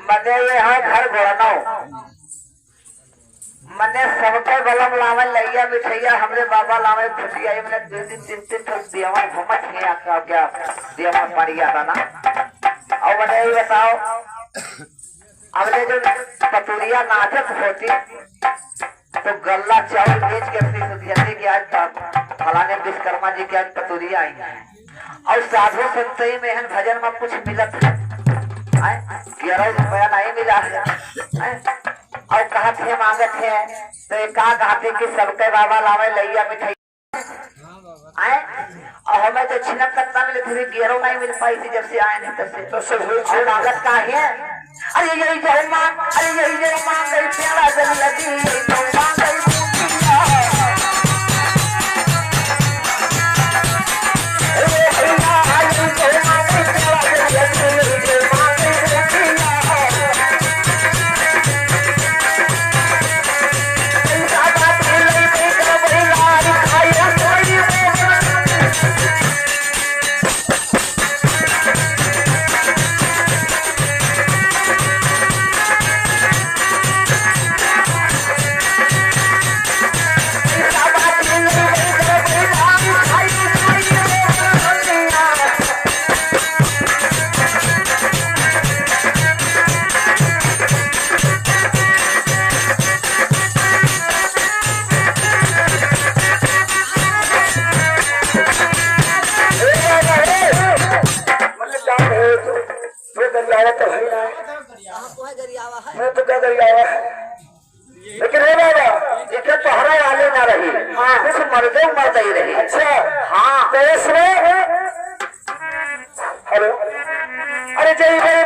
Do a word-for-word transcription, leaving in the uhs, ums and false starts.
बने ये है घर गोड़नौ। मने सबके बलम लावे लइया मिठइया, हमरे बाबा लावे फुटिया। ये मने दो दिन तीन दिन तक देवा घूमत है, का क्या देवा पड़िया था ना। और मने ये बताओ, अबले जो पतुरिया नाचत होती, तो गल्ला चाउर बेच के अपनी सुधियती के आज प-, फलाने विश्वकर्मा जी के आज पतुरिया आई है। और साधु संतई में एहन भजन में कुछ मिलत है, आय, ग्यारह रुपया नहीं मिला है, आय, और कहत है, मांगत है, तो ये का कहते कि सबके बाबा लावे लइया मिठाई, आय, और हमें दक्षिणा कितना मिले, फिर ग्यारह नहीं मिल पाई थी जब से आए हैं तब से। तो सब हुई और मांगत का है? अरे यही जो मांग, अरे यही जो मांग गई प्यारा जल लगी, यही जो मांग गई बूटिया। अरे भैया, यही जो मांग गई प्यारा जल लगी, यही जो मांग गई बूटिया। पैसा बात नहीं, पैसा भाई, खाई कोई मतलब, क्या है तू? तू गरियावा तो है ना। हाँ, तू है गरियावा है। मैं तो क्या गरियावा है? लेकिन हे बाबा, जेके पहरा वाले ना रही, हाँ। कुछ मर्दे मर्द ही रही। अच्छा। हाँ। तो इसमें, हेलो, अरे जय भाई,